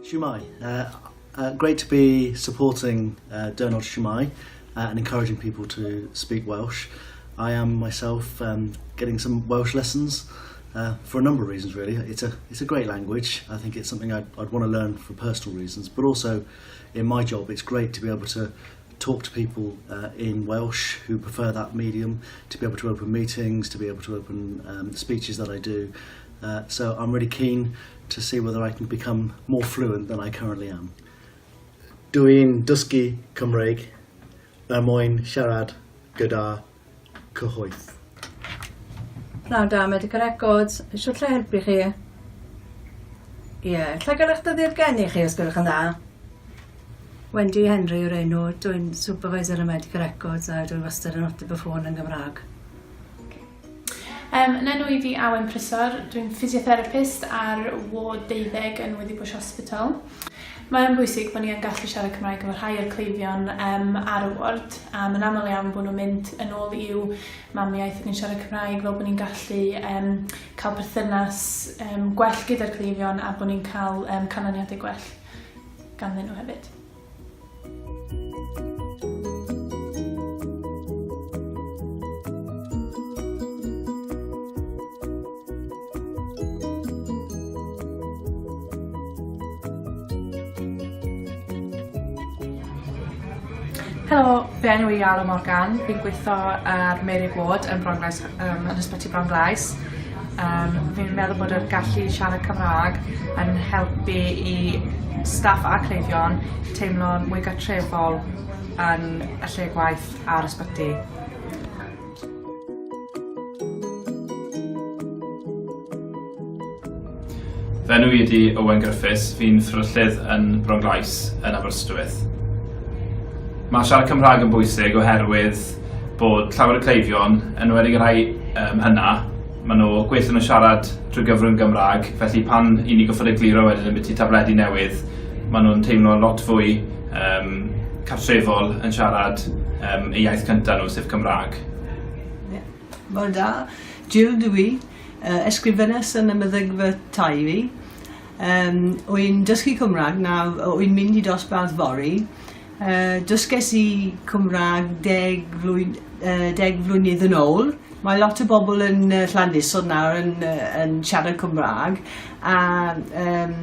Shwmae. Uh, uh, great to be supporting uh, Diwrnod Shwmae uh, and encouraging people to speak Welsh. I am myself um, getting some Welsh lessons uh, for a number of reasons really. It's a, it's a great language. I think it's something I'd, I'd want to learn for personal reasons, but also in my job it's great to be able to talk to people uh, in Welsh who prefer that medium, to be able to open meetings, to be able to open um, speeches that I do. Uh, so I'm really keen to see whether I can become more fluent than I currently am. Dwi'n dysgu Cymraeg er mwyn siarad gyda cyhoedd. Pnawn da, Medical Records. Shwt lle helpu chi? Ie, yeah. lle gael eich dyddiad geni chi os gwelwch yn dda? Wendy Henry yw'r enw, dwi'n supervisor y Medical Records a dwi'n wastad yn ateb y ffôn yn Gymraeg. Um, yn enw i fi Awen Prysor, dwi'n physiotherapist ar Ward 12 yn Withybush Hospital. Mae'n bwysig bod ni yn gallu siarad Cymraeg efo rhai o'r cleifion um, ar y ward, a mae'n aml iawn bod nhw'n mynd yn ôl i'w mamiaith ac yn siarad Cymraeg fel bod ni'n gallu um, cael perthynas um, gwell gyda'r cleifion a bod ni'n cael um, canlyniadau gwell ganddyn nhw hefyd. Helo, fy enw i Iolo Morgan. Fi'n gweithio ar Mary Ward yn Bronglais, um, yn Ysbyty Bronglais. Um, fi'n meddwl bod yr gallu siarad Cymraeg yn helpu i staff a cleifion teimlo'n mwy gartrefol yn y lle gwaith a'r ysbyty. Fy enw i ydi Owen Griffiths, fi'n fferyllydd yn Bronglais yn Aberystwyth. Mae siarad Cymraeg yn bwysig oherwydd bod llawer o cleifion, yn enwedig y rhai um, hynna, maen nhw gwell yn nhw siarad drwy gyfrwng Gymraeg, felly pan i ni goffod egluro wedyn ambiti tabledi newydd, maen nhw'n teimlo lot fwy um, cartrefol yn siarad um, eu iaith cyntaf nhw, sef Cymraeg. Yeah. Bore da. Jill dw i. Uh, ysgrifennes yn y meddygfa Teifi. Um, wy'n dysgu Cymraeg nawr, wy'n mynd i dosbarth fory. Uh, dysges i Cymraeg deg, flwy, uh, deg flwynydd yn ôl. Mae lot o bobl yn uh, Llandisod nawr yn, uh, yn siarad Cymraeg a um,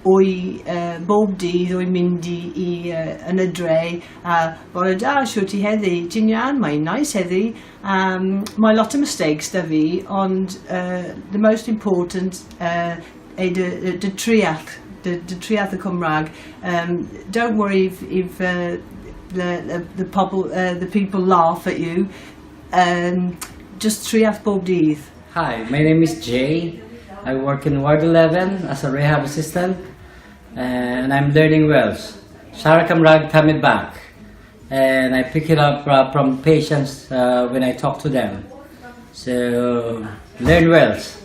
wy uh, bob dydd wy'n mynd i, i uh, yn y dre a bore da, siwt ti heddi? Ti'n iawn? Mae'n nice heddi. Um, mae lot o mistakes da fi, ond uh, the most important uh, e dy, dy, dy triall, dy, dy triall y Cymraeg. Um, don't worry if, if uh, the, the, the, pobl, uh, the people laugh at you. Um, just triall bob dydd. Hi, my name is Jay. I work in Ward 11 as a rehab assistant and I'm learning Welsh. Siarad Cymraeg tamed bach. And I pick it up uh, from patients uh, when I talk to them. So, learn Welsh.